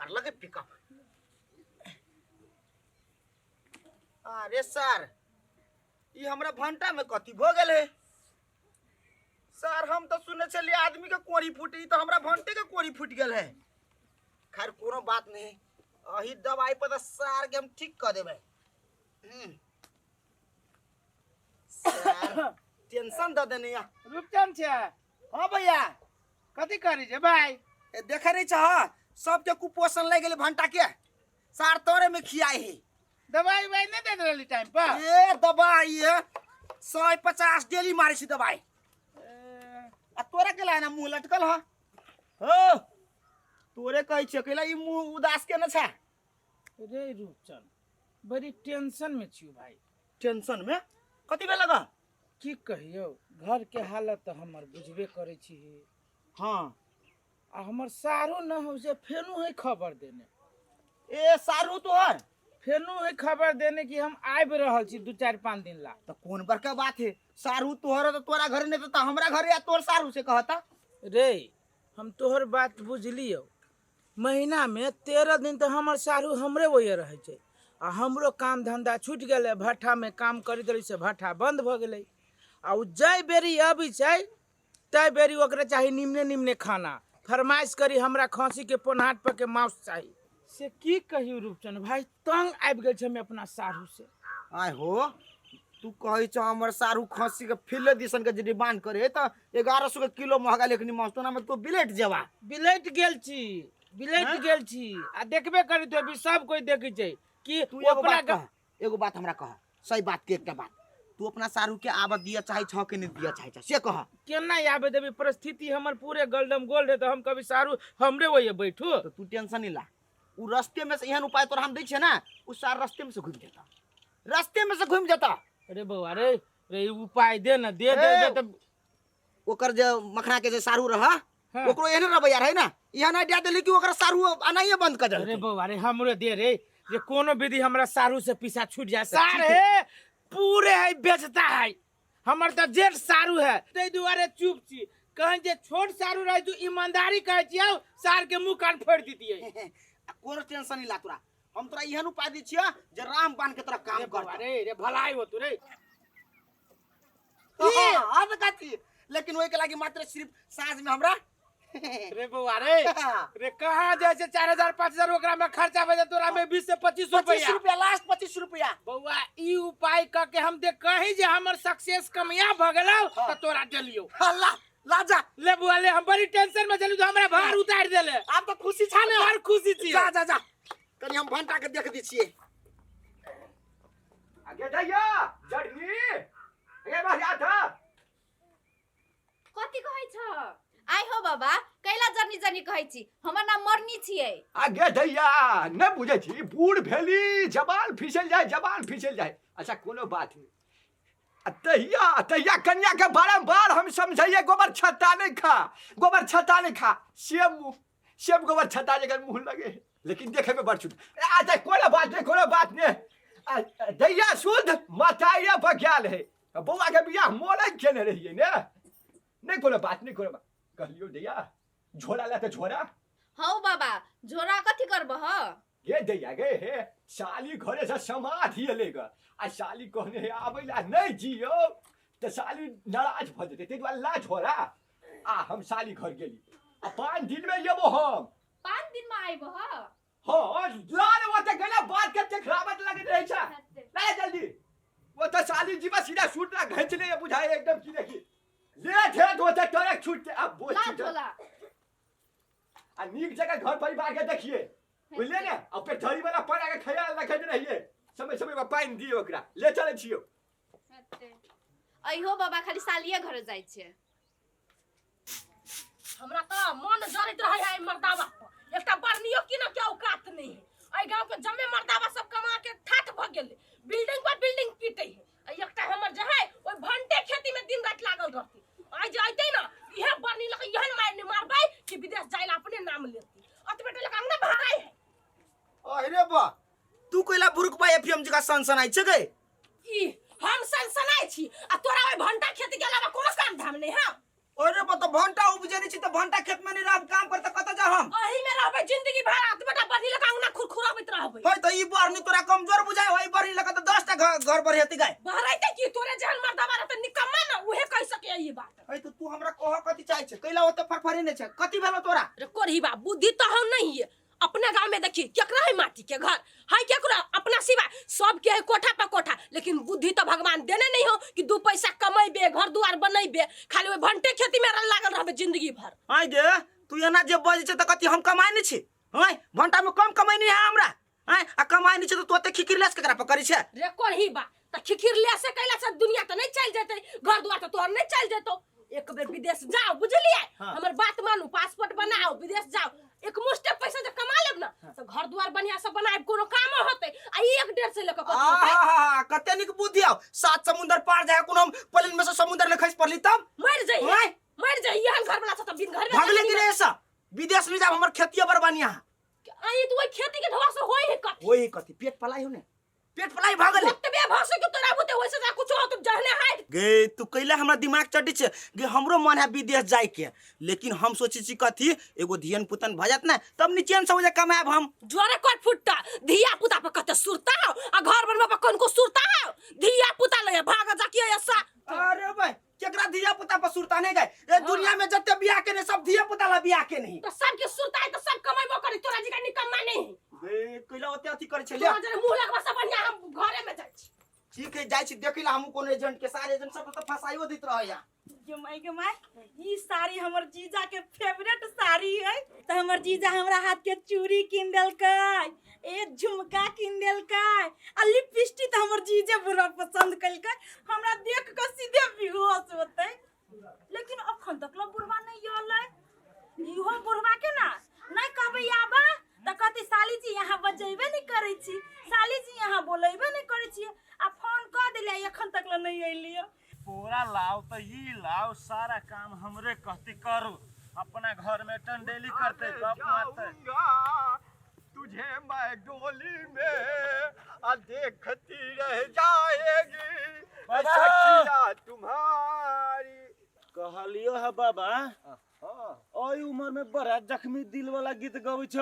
मारलक पिकअप। अरे सर, ई हमरा भंटा में कथी भऽ गेल है सर? हम तऽ सुनने छलियै आदमी के कोरी फूटी, तऽ हमरा भंटे के कोरी फूटि गेल है। खैर कोनो बात नहीं, अही दवाई पर तऽ सार के हम ठीक कऽ देबै। सर टेंशन दऽ देने या। रूपचंद छै? हाँ भैया। कथी करी छै भाई? ए, देखे नहीं छह सबके कुपोषण लागि गेलै भंटा के, सार तोरे में खियाई है। दवाई उवाई नहीं दे रहली टाइम पर? ए दवाई है 150 डेली मारे छी दवाई। आ तोरा के लाना मुंह लटकल ह? हो तोरे कहै छियो कैला ई मुंह उदास के न छा? रे रूपचंद, बड़ी टेंशन में छियो भाई। टेंशन में कथी भेल लगा? की कहियो, घर के हालत तऽ हमर बुझबे करै छी। हाँ। आ हमर सारू न हो से फेनु है खबर देने। ए सारू तोहर? फेनु है खबर देने कि हम आबि रहल छी 2-4-5 दिन ला। तो कोन बड़का बात है, सारू तोहर तो तोरा घर नहीं तो हमरा घर या तोहर सारू से कहता। रे हम तोहर बात बुझलियो, महीना में 13 दिन तो हमर सारू हमरे ओये रहै छै आ हमरो काम धंधा छूटि गेलै, भट्ठा में काम करैत रही से भट्ठा बंद भऽ गेलै। आ ओ जाहि बेरी अबै छै तै बेरी ओकरा चाही निमने निमने खाना, फरमाइश करी हमरा खसी के पोनहाट पर के मांस चाही। से की कहियो रूपचंद भाई, तंग आबि गेल छै हम अपना साढ़ू से। आय हो, तू कहै छ हमर सारू खसी के फिले दिसन के जे डिमांड करे त 1100 के किलो महगा लेखनी मांस, तो में तो बिलेट जेवा। बिलट गेल छी, बिलट हैं? गेल छी आ देखबे करी तो अभी सब कोई देखै छै कि तू एगो अपना बात कह, एगो बात हमरा कह, सही बात के एकटा बात, तू अपना सारू के आबत दिया चाहे छ के नहीं दिया चाहे छ से कह। केना आबे देबी, परिस्थिति हमर पूरे गलडम गोल रहे तो हम कभी सारू हमरे वही बैठू। तो तू टेंशन नहीं ला, उ रास्ते में से एहन उपाय तोरा हम दै छियै ना, उ सार रास्ते में से घूम जेता, रास्ते में से घूम जेता। अरे बौआ रे, रे उपाय दे ना, दे दे, ए, दे तो ओकर जे मखना के जे सारू रहा, हाँ। ओकरो एहन रवैया रहे ना, एहन आइडिया देली कि ओकरा सारू अनाइए बंद कर अरे देलकै। बौआ रे हमरो दे रे, जे कोनो विधि हमरा सारू से पीछा छूट जाए। सार ठीक है। है पूरे है बेचता है, हमर तऽ जेठ सारू है ताहि दुआरे चुप छी, कहीं जे छोट सारू रहे तो ईमानदारी कहै छी आउ सार के मुंह कान फोड़ दितियै। आ कोनो टेंशन नहीं ला तोरा, हम तोरा एहन उपाय दै छियै जे राम बाण के तोरा काम अरे बौआ करतौ। रे, रे भलाई हो तू रे। हाँ, हाँ, तऽ काची, लेकिन ओहि के लागी मात्र सिर्फ साँझ में हमरा। रे बौआ रे, रे कहाँ जाइ छै 4000 5000 ओकरा में खर्चा भऽ जाय, तोरा में 20 से 25 25 रुपया। रुपया लास्ट 25 रुपया। बौआ ई उपाय क के हम देख कहीं जे हमर सक्सेस कामयाब भऽ गेलौ हाँ। तऽ तोरा देलियौ। हाँ, ला ला जा। ले बौआ ले, हम बड़ी टेंशन में छलु, हमरा भार उतारि देले। आब तऽ खुशी छा ने? बड़ खुशी छी। जा जा जा, कनी हम भंटा के देख दै छियै। आगे जाइया जड़नी, ए बढ़िया था। कथी कहै छ? आइ हो बाबा, कैला जनी जनी कहै छी? हमर नाम मरनी छियै। आगे दैया नहि बुझै छी, बूढ़ भेली जबान फिसल जाय, जबान फिसल जाय। अच्छा कोनो बात नहि। आ तहिया तहिया कन्या के बारम्बार हम समझाइए गोबर छत्ता नहीं खा, गोबर छत्ता नहीं खा, सेम मुँह सेम गोबर छत्ता जगह मुँह लगे, लेकिन देखे में बड़ सुंदर। अच्छा कोनो बात नहीं, कोनो बात नहीं। दैया शुद्ध मताइया बग्याल है, बौआ के बियाह मोरै केने रहियै ने। नहीं कोनो बात नहीं, कोनो बात कहलियो दैया झोरा ला तऽ झोरा। हौ बाबा, झोरा कथी करबह? गे दैया गे, हे साली घरे से समाधि एलै ग, आ साली कहने हे आबै ला नहीं जियौ तऽ साली नाराज भऽ जेतै, ताहि दुआरे ला झोरा। आ हम साली घर गेली आ 5 दिन में एबो हम। 5 दिन में आइबह? हाँ, ला रे, ओतऽ गेला बात के देखराबत लगैत रहै छै, ला जल्दी। ओतऽ साली जीवा सीधा सूट ला घैंच ले बुझाय एकदम की देखी लेट हेत ओतऽ टरक छूटते अब बोझ ला छूटत। झोला। आ नीक जगह घर परिवार के देखिए बुझलिए ने, आ फेर धरी वाला पड़ा के ख्याल रखैत रहिए, समय समय पर पानि दियौ ओकरा। ले चलै छियौ। अइहो बाबा खाली सालिये घर जाइ छै। हमरा तऽ मन जरैत रहे है मर्दावा पर, एकटा बरनियो की न के औकात नहीं है। एहि गांव के जमे मर्दावा सब कमा के ठाठ भ गेलै, बिल्डिंग पर बिल्डिंग पीटे है, आ एकटा हमर जे है ओहि भंटे खेती में दिन रात लागल रहती। आइ जे अइतै ना इहे बरनी लके एहन मार नहीं मारबै कि विदेश जाय ला अपने नाम लेती, अतबे टा लके अंगना भाड़ाई है। अरे बा, तू कोइला बुरुक बा एफएम जका सनसनाइ छै गे? ई हम सनसनाइ छी आ तोरा ओहि भंटा खेती के अलावा कोनो काम धाम नहीं है? अरे बा, तो भंटा उपजे नहीं छी तो भंटा खेत में नहीं रहब काम करते कतऽ जा हम? एही में रहबै रहबै जिंदगी भर आत्मा बरनी लगा अंगना खुरखुराबैत रहबै। होय त ई बरनी तोरा कमजोर बुझाय होय, बरनी लगा त 10 टा घर बढ़ेती गाय। बहराइते की तोरे जहन मर्दावा रहते निकम्मा ना उहे कह सके ई बात। है त तू हमरा कह कथी चाहै छै? कैला ओते फरफरी नै छै? कथी भेलो तोरा? रे कोरही बा बुद्धि तो हम नहीं है। अपना गांव में देखी केकरा है माटी के घर है, केकरा अपना सिवा सबके है कोठा पर कोठा, लेकिन बुद्धि तो भगवान देने नहीं हो कि दू पैसा कमेबे घर दुआर बनेबे, खाली ओहि भंटे खेती में लागल रहबे जिंदगी भर। आय गे तू एना जे बजै छै त कथी हम कमाइ नै छी? आय भंटा में कम कमाइ नै है हमरा? आय आ कमाइ नै छै त तू ओते खिखिर लेस केकरा पर करै छै? रे कोरही बा त खिखिर ले से कैला से दुनिया त नहीं चल जेतै, घर दुआर त तोहर नहीं चल जेतौ। एक बेर विदेश जाओ बुझलिए, हमर बात मानू, पासपोर्ट बनाओ विदेश जाओ, एक मुश्ते पैसा जे कमा लेब ना तो घर दुआर बढ़िया से बनाएब, कोनो काम होते आ ई एक डेढ़ से लेके कथी होतै? आहा, कते नीक बुद्धि आउ, सात समुंदर पार जाए कोनो हम प्लेन में से समुंदर में खसि पड़ली तब मर जाइए, आँय? मर जाइए, एहन घर वाला से त बिन घर में भगले कि नहीं ऐसा विदेश में जाब हमर खेतिए बड़ बढ़िया है। आई तो वही खेती के ढवा से होई है कथी? होई है कथी? पेट पलाई हो ने, पेट पलाई भऽ गेलै। ओतबे भऽ सके तोरा बुते ओइसे जा कुछ हो तुम जहने हाइट गे तू कैला हमरा दिमाग चटी छै गे, हमरो मन है विदेश जाय के, लेकिन हम सोचै छी कथी एगो धियन पुतन भऽ जात ने तब निचेन से ओजे कमाएब हम। जोरे कोट फुट्टा धिया पुता पर कते सुरता हो आ घर बनबा पर कोन को सुरता हो, धिया पुता ले भाग जा के ऐसा। अरे भाई केकरा धिया पुता पर सुरता नहीं गए? ए दुनिया में जते बियाह के नहीं सब धिया पुता ला बियाह के नहीं। तो सबके सुरता है तो सब कमाइबो करी, तोरा जी का निकम्मा नहीं। बे कैला ओते अथी करे छे तोरा जरे मुंह लगबा सब बढ़िया हम घरे में जाइ छी। ठीक है जाइ छी देखिला हमहू कोनो एजेंट के, सारे एजेंट सब त फसाइयो दैत रहैया। गे माय गे माय, ई साड़ी हमर जीजा के फेवरेट साड़ी है, त हमर जीजा हमरा हाथ के चूड़ी कीन देलकै, ए झुमका कीन देलकै आ लिपस्टिक त हमर जीजे बुढ़वा पसंद कलकै, हमरा देख के सीधे बेहोश होतै। लेकिन अखन तक ल बुढ़वा नहीं अलै, इहो बुढ़वा के ना नहीं कहबै आबा त कहतै साली जी यहाँ बजेबे नहीं करै छी, साली जी यहाँ बोलेबे नहीं करै छी, आ फोन कऽ देलियै एखन तक ल नहीं अयलियै। पोरा लाओ तो ई लाओ, सारा काम हमरे कहती करू, अपना घर में टंडेली करते गप मारते। जाऊंगा तुझे मैं डोली में आ देखती रह जाएगी बाबा। सखिया तुम्हारी। कहलियो है बाबा, हाँ। ओई उम्र में बड़ा जख्मी दिल वाला गीत गबै छ।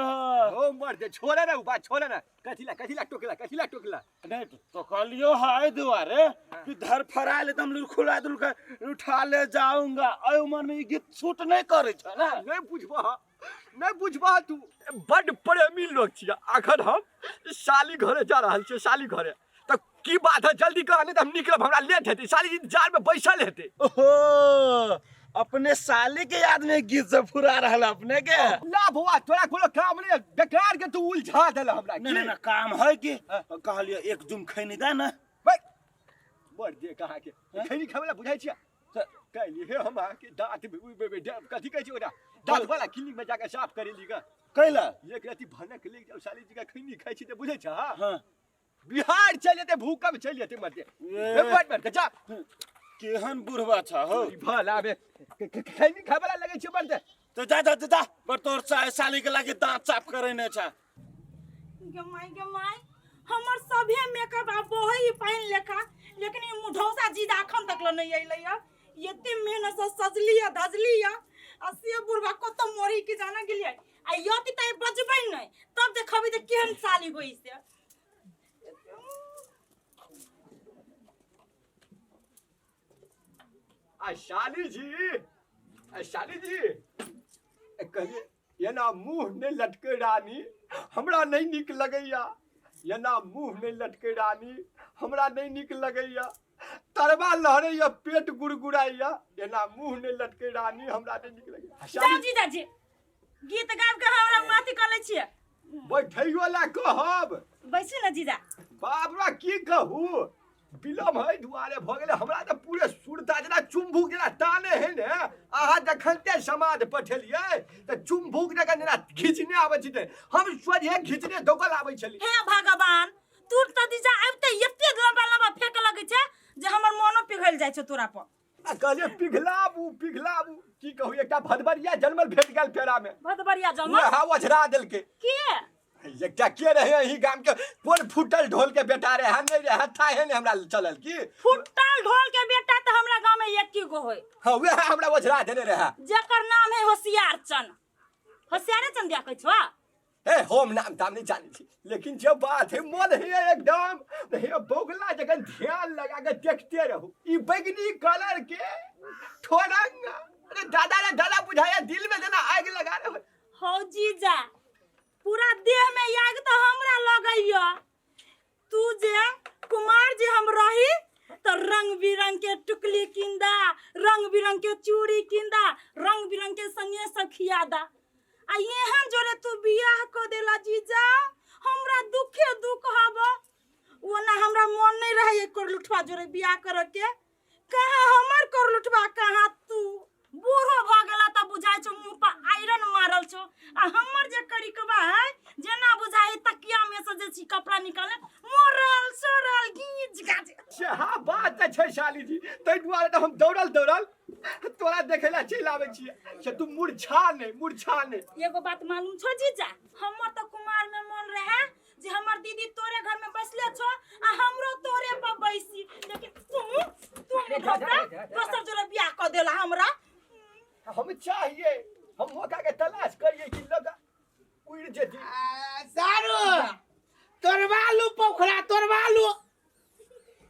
हो मर दे, छोड़े ना उ बात, छोड़े ना, कथिला कथिला टोकला, कथिला टोकला। नहीं तो कहलियो है दुआरे कि धर फरा ले एकदम लुरखुला दुल के उठा ले जाऊंगा, ओई उम्र में ई गीत सूट नहीं करे छ ना। नहीं बुझबा, नहीं बुझबा तू, बड प्रेमी लोग छियै। अखन हम साली घरे जा रहल छियै, साली घरे त की बात है जल्दी कह, नहीं त हम निकलब, हमरा लेट हेतै, साली इंतजार में बैसल हेतै। ओहो अपने साली के याद में गीत सब फुरा रहल अपने के। ना बौआ तोरा कोनो काम नहीं, बेकार के तू उलझा देल हमरा। नहीं, नहीं, नहीं, काम है कि कहलियो एक जुम खैनी दे ना। भाई बड़ दे कहाँ के खैनी खावे ला बुझाइ छियै। कहलिए हे हम अहाँ के दांत में उइ बे बे कथी कहै छै ओकरा, दांत वाला क्लिनिक में जाके साफ करेली गा। कैला? एक राति भनक ले जाओ साली जी का खैनी खाइ छी त बुझै छ। हां हां बिहार चलि जेतै, भूकंप चलि जेतै मरते। ए। बड़ बड़ के जा। केहन बुढ़वा छ हो। ई भला बे खैनी खाय वाला लगै छै बड़। तो जा जा जा, पर तोर साली के लागे दांत साफ करे ने छ। गे माय गे माय, हमर सभे मेकअप आ बहै पानि लेखा, लेकिन ई मुढौसा जीजा अखन तक ल नहीं अयलै है। एते मेहनत से सजली है धजली है आ से बुढ़वा कतौ मरी के जाना गेलियै, आ यति त बजबै नहीं तब देखबै जे केहन साली होई से। आ साली जी, आ साली जी, ए कहिए एना मुँह नहि लटकै रानी, हमरा नहि नीक लगैया। एना मुँह नहि लटकै रानी, हमरा नहि नीक लगैया। तरबा लहरैया, पेट गुड़गुड़ाइया, एना मुँह नहि लटकै रानी, हमरा नहि नीक लगैया। आ जाउ साली जीजाजी, गीत गाबि के हमरा माथी कऽ लै छियै। बैठैयो ला कहब। बैसू ने जीजा। बाप रे की कहू, विलम्ब है दुआरे भऽ गेलै हमरा तऽ पूरे सुरता जेना चुम्बुक जेना ताने है ने। अहाँ जखनते समाद पठेलियै तऽ चुम्बुक जकाँ जेना घिचने आबै छी हम सोझे घिचने दौगल आबै छली। हे भगवान, तू तऽ जीजा आबिते एते लम्बा लम्बा फेक लगै छै जे हमर मोनो पिघलि जाइ छै तोरा पर। आ कहलियै पिघलाबू पिघलाबू, की कहू एकटा भदबरिया जनमल भेट गेल फेरा में। भदबरिया जनमल? वएह ओझरा देलकै। के? एकटा के रहे एही गाम के, कोन फूटल ढोल के बेटा रहे, हम नहीं रहे, थाहे नहीं हमरा चलल की। फूटल ढोल के बेटा तऽ हमरा गांव में एक गो होय। हाँ, वएह हमरा ओझरा देने रहे। जेकर नाम है होशियार चंद। होशियारे चंद दिया कहै छौ? हे हम नाम ताम नहीं जानै छी, लेकिन जे बात है मन है एकदम हे बौगला जगन ध्यान लगा के देखते रहू। ई बैगनी कलर के ठोरंग, अरे दादा रे दादा बुझाया दिल में जेना आग लगा रहे। हौ जीजा, पूरा देह में आग तो हमरा लगैया। तू जे कुमार जे हम रही तो रंग बिरंग के टुकली किंदा, रंग बिरंग के चूड़ी किंदा, रंग बिरंग के संगे सब खियादा। आ एहन जोरे तू बियाह को देला जीजा, हमरा दुखे दुख हब। ओना हमरा मन नहीं रहे कर लुठवा जोरे बियाह करे के। कहाँ हमर कर लुठवा, कहाँ तू बूढ़ो भ गेला त बुझाइ छौ मुँह पर आयरन मारल छौ। आ हमर जे करिकबा है जेना बुझाइ तकिया में से जे छी कपड़ा निकाले मोरल सोरल गीज गाज। सएह बात तऽ छै साली जी, ताहि दुआरे तऽ हम दौड़ल दौड़ल तोरा देखै लए चलि आबै छियै से तू मुरझा नहि, मुरझा नहि। एगो बात मालूम छौ जीजा, हमर तऽ कुमार में मन रहे जे हमर दीदी तोरे घर में बैसले छौ आ हमरो तोरे पर बैसी, लेकिन तू तू दोसर जोरे बियाह कऽ देला हमरा। हम चाहिए हम मौका के तलाश करिए कि लगा उड़ जेती। सारू तोड़वा लू पोखरा, तोड़वा लू।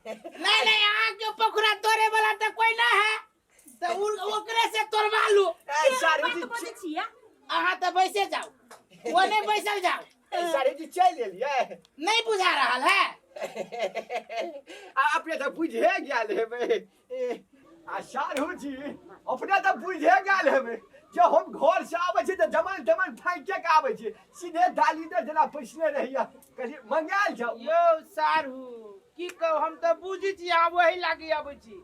नहीं नहीं, अहाँ के पोखरा तोड़े वाला तो कोई ना है, तो ओकरे से तोड़वा लू। ए, सारू जी, बात बजै छियै? अहाँ तो बैसे जाओ, वो नहीं बैसल जाओ। ए, सारू जी चलि एलियै? नहीं बुझा रहा है। आ अपने तो बुझे गेल हेबै। ए, आ सारू जी अपने तो बुझे गेल हेबै जे हम घर से आबै छी तऽ जमन तमन फाँके के आबै छी, सीधे दाली दे जेना पैसने रहैया, कही मंगायल जाउ। यौ सारू की कहू, हम तऽ बुझै छी अहाँ वही लागी आबै छी,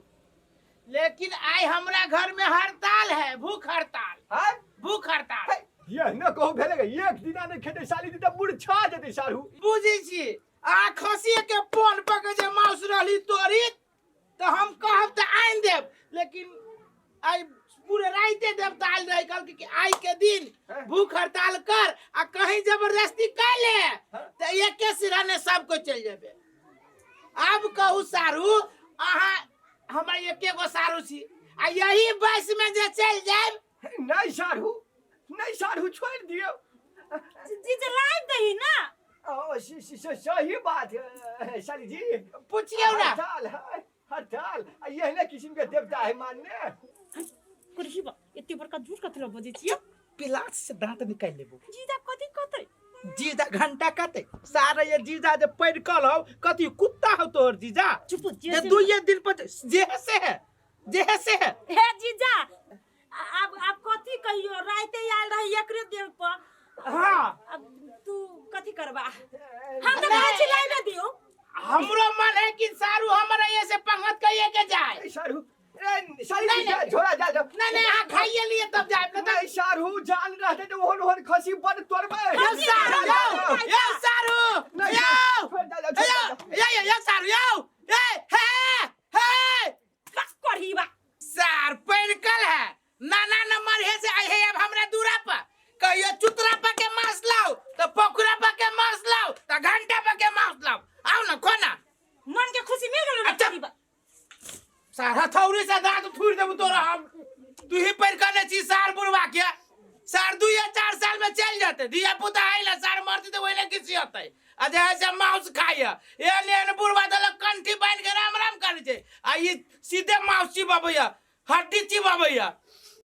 लेकिन आइ हमरा घर में हड़ताल है, भूख हड़ताल। हैं? भूख हड़ताल। हे, यह न कहू भेलै गे, एक दिना नहि खेतै साली तऽ मुरझा जेतै सारू। बुझै छी अहाँ खसी के पोन पके जे माउस रहली तोरी, तऽ हम कहब तऽ आनि देब, लेकिन आइ पूरे राइते देवता आयल रहे, कहलकै कि आइ के दिन भूख हड़ताल कर आ कहीं जबरदस्ती कर ले तऽ एके सिरहाने सब कोइ चलि जेबै। आब कहू सारू, अहाँ हमरा एके गो सारू छी आ यही बस में जे चलि जायब। नहीं सारू, नहीं सारू, छोड़ दियौ। जीजा लाइव दही ना। ओ, सही बात है साली जी। पूछियौ ना। हड़ताल है, हड़ताल। आ यही किस्म के देवता है मानने। कुर्सी बा, एते बड़का झूठ कथी लए बजै छियै? पिलास से दांत निकालि लेबो। जीजा कथी कहतै? जीजा घंटा कते सारे ये जीजा जे पढ़ कल हौ, कथी कुत्ता हौ तोहर जीजा? चुप, जे जे से दुइये दिन पर जे से है, जे से है। हे जीजा, आब कथी कहियो, राइते आयल रही एकरे देह पर। हाँ। अब तू कथी करबा? हम तऽ कहै छी लाइने दियौ। हमरो मन है कि सारू हमरा ये से पंगत कहिए के जाए। ए, सारू, ए, सारू, नहीं, जा, नहीं। झोला जा, जा। नहीं, नहीं, हाँ, खाइए लिए तब जाए, नहीं तो नहीं, सारू, जान रहते तो ओहन ओहन खसी बड़ तोड़बे। यो सारू, यो, यो सारू, नहीं, यो। छोड़ जा, जा, छोड़ यो, जा, जा। यो, यो, यो सारू, यो। ए, हे, हे। बस करही बा। सार पैरकल है, नाना नंबर है से आई है अब हमरा दूरा पर। कहियो चुतरा पर के मांस लाओ, तो पोखरा पर के मांस लाओ, तो घंटा पर के मांस लाओ। आओ ना, खो ना। मन के खुशी मिल गेल ना अच्छा। करही बा। सार हथौड़ी से दांत फूट देबू तोरा हम। तू ही पैर करने छी सार बुढ़वा के। सार 2 या 4 साल में चल जाते, धिया पुता आइल सार मरती तो वही किसी होते। आ जे है से मांस खाइए, एहन एहन बुढ़वा देलक कंठी बान्हि के राम राम करै छै, आ ई सीधे मांस चिबाबैया, हड्डी चिबाबैया।